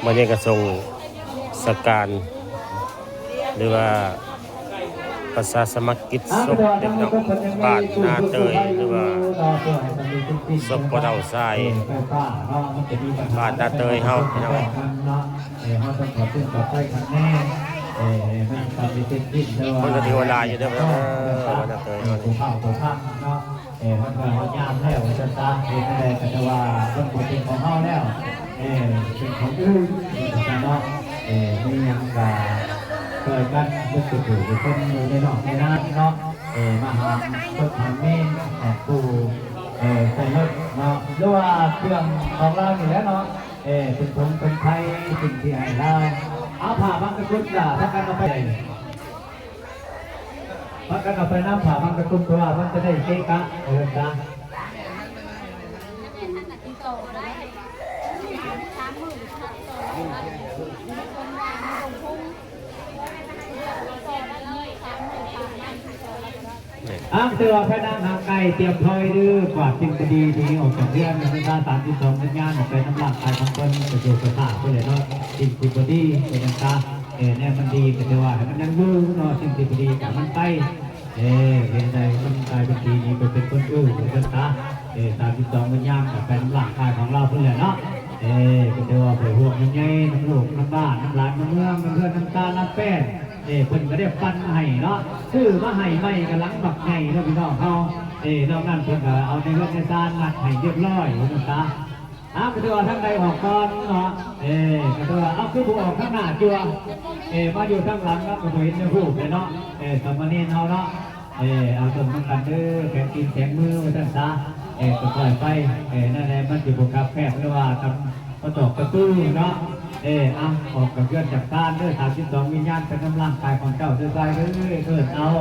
ມື້ນີ້ກະສົ່ງສະການ ຫຼືວ່າປະຊາສະໝັກກິດສົກເດັກນ້ອຍບ້ານນາເຕີຍ ຫຼືວ່າສົກພໍ່ເຖົ້າຊາຍບ້ານນາເຕີຍເຮົາ ພີ່ນ້ອງເອີຍ. ຄົນກະຖືວ່າຫຼາຍຢູ່ເດີ ບ້ານນາເຕີຍເຮົານີ້. ເອີ ມັນກໍຮອດຍາມແລ້ວວ່າຊັ້ນຊະ ເຮັດແນວໃດກໍຈະວ່າມັນບໍ່ເປັນຂອງເຮົາແລ້ວ ເອີ ເປັນຂອງອື່ນວ່າຊັ້ນເນາະ. ເອີ ມີຫຍັງກໍຊ່ວຍກັນ ເບິດສູ່ຜູ້ຄົນຢູ່ໃນນອກໃນນາເນາະ. ເອີ ມາຫາຄົນຫາເມນຂອງຜູ້ ເອີ ໃສ່ລົດເນາະ ຫຼືວ່າເຄື່ອງຂອງລາວນີ້ແຫຼະເນາະ. ເອີ ເປັນຜົງເປັນໄພ ສິ່ງທີ່ໃຫ້ລາວ ເອົາຜ້າບັງສະກຸດລະ ພາກັນເອົາໄປ ພາກັນເອົາໄປນຳຜ້າບັງສະກຸດ ເພາະວ່າມັນຈະໄດ້ເກະກະ ເອີ ຊະ. ອ້າງເທື່ອພະນັກງານໄກ່ຕຽມຖ້ອຍເດີ ກວາດສິ່ງບໍ່ດີທີ່ອອກຈາກເຮືອນ ໃຫ້ມັນຊາ ສາມສິບສອງວິນຍານອອກໄປນຳຮ່າງກາຍຂອງເພິ່ນ ໄປສູ່ພະທາດເພິ່ນແຫຼະເນາະ. ສິ່ງທີ່ບໍ່ດີເປັນຫຍັງຊະ ເອີ ແນວມັນດີກໍຖືວ່າໃຫ້ມັນຍັງຢູ່ເນາະ ສິ່ງທີ່ບໍ່ດີກໍໃຫ້ມັນໄປ. ເອີ ເຮັດໃດມັນກາຍເປັນດີນີ້ໄປເປັນຄົນອື່ນວ່າຊັ້ນຊະ. ເອີ ສາມສິບສອງວິນຍານກໍໄປນຳຮ່າງກາຍຂອງລາວພຸ້ນແຫຼະເນາະ. ເອີ ກໍຖືວ່າໄປຮ່ວມນຳໃຫຍ່ນຳລູກນຳຫຼານນຳຫຼານນຳເມືອງນຳເຮືອນນຳຊານນຳແປ້ນ ເອີ ເພິ່ນກໍໄດ້ປັນມາໃຫ້ເນາະ ຊື້ມາໃຫ້ໃໝ່ກໍຫຼັງບັກໃຫຍ່ເນາະ ພີ່ນ້ອງເຮົາ. ເອີ ນອກນັ້ນເພິ່ນກໍເອົາໃນເຮືອນໃນຊານມັດໃຫ້ຮຽບຮ້ອຍວ່າຊັ້ນຊະ. ເອົາ ກໍຖືວ່າທາງໃດອອກກ່ອນເນາະ. ເອີ ກໍຖືວ່າ ເອົາ ຄືບໍ່ອອກທາງໜ້າຈົວ ເອີ ມາຢູ່ທາງຫຼັງເນາະ ກໍບໍ່ເຫັນໃນຮູບເລີຍເນາະ. ເອີ ສາມະເນນເຮົາເນາະ ເອີ ເອົາຕົນນຳກັນເດີ ແຂນຕີນແຂນມືວ່າຊັ້ນຊະ. ເອີ ຄ່ອຍໆໄປ ເອີ ນັ້ນແຫຼະ ມັນຊິບໍ່ຄັບແຄບ ຫຼືວ່າກຳ ປະຕອກປະຕູເນາະ. ເອີ ເອົາ ອອກຈາກເຮືອນຈາກຊານເດີ ສາມສິບສອງວິນຍານ ໄປນຳຮ່າງກາຍຂອງເຈົ້າເດີ ຊາຍເດີ. ເອີ້ນເອົາ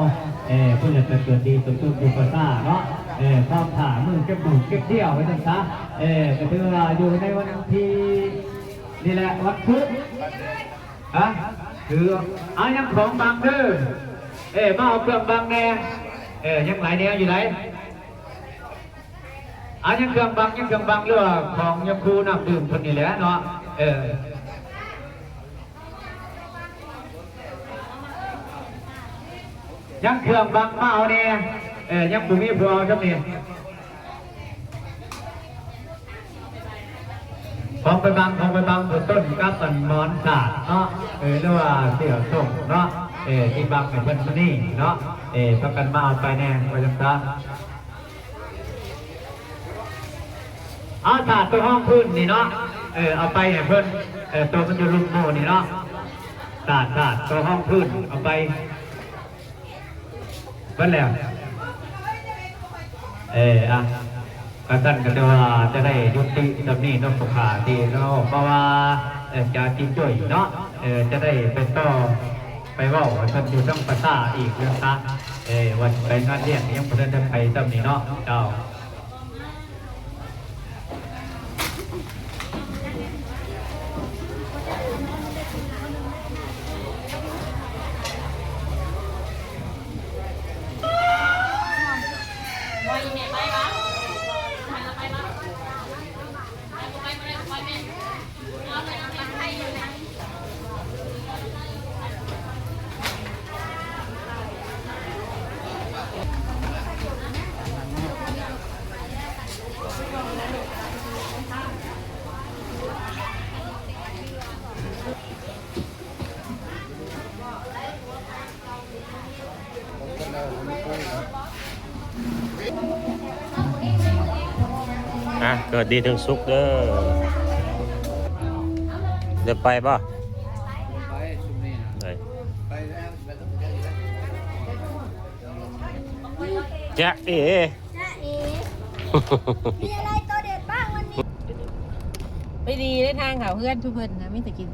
ເອີ ເພິ່ນຈະເກີດດີສົມໂພກຢູ່ປະຊາເນາະ. ເອີ ພ້ອມຖ້າມື້ເກັບລູກເກັບດຽວໄວ້ຊັ້ນຊະ. ເອີ ກໍຖືວ່າຢູ່ໃນວັນທີ ນີ້ແຫຼະ ວັນພຸດ ຮະ ຖື ເອົາ ຍັງຂອງບັງເດີ. ເອີ ມາເອົາເຄື່ອງບັງແດ່. ເອີ ຍັງຫຼາຍແນວຢູ່ໃດ. ອາ ຍັງເຄື່ອງບັງ ຍັງເຄື່ອງບັງ ຫຼືວ່າຂອງຍາຄູນ້ຳດື່ມເພິ່ນນີ້ແຫຼະເນາະ. ເອີ ຍັງເຄື່ອງບັງມາເອົາແດ່. ເອີ ຍັງບໍ່ມີຜູ້ເອົາຊ່ຳນີ້. ຂອງໄປບັງ ຂອງໄປບັງ ຜູ້ຕົ້ນກັບອັນໝອນສາດເນາະ. ເອີ ຫຼືວ່າເສື້ອໂສ້ງເນາະ. ເອີ ທີ່ບັງໃຫ້ເພິ່ນມື້ນີ້ເນາະ. ເອີ ພາກັນມາເອົາໄປແດ່ ວ່າຈັ່ງຊັ້ນ. ເອົາສາດໂຕຮອງພື້ນນີ້ເນາະ ເອີ ເອົາໄປໃຫ້ເພິ່ນ ເອີ ໂຕມັນຢູ່ລຸ່ມໝູ່ນີ້ເນາະ. ສາດ ສາດໂຕຮອງພື້ນເອົາໄປເບິດແລ້ວ. ເອີ ອະ ກະຊັ້ນກະຖືວ່າຈະໄດ້ຍຸຕິສ່ຳນີ້ເນາະ ຜູ້ຂ້າທີ່ເນາະ ເພາະວ່າ ເອີ ຈາຕິຈຸ້ຍເນາະ ເອີ ຈະໄດ້ໄປຕໍ່ ໄປເວົ້າໃຫ້ເພິ່ນຢູ່ທາງປະຊາອີກເລື່ອງຊະ. ເອີ ວ່າຊິໄປງານລ້ຽງ ຍັງບໍ່ທັນໄດ້ໄປຊ່ຳນີ້ເນາະ ເຈົ້າ. ອ່ະ ເກີດດີເຖິງສຸກເດີ. ໄດ້ໄປບໍ່? ໄປຊຸມນີ້ນະ ໄດ້ ໄປແລ້ວ ຈ໊ະເອ ຈ໊ະເອ ມີອະໄລໂຕເດັດບ້າງວັນນີ້? ໄປດີໃນທາງເຂົ້າເຮືອນຊຸມເພິ່ນນະ ມີແຕ່ກິນ.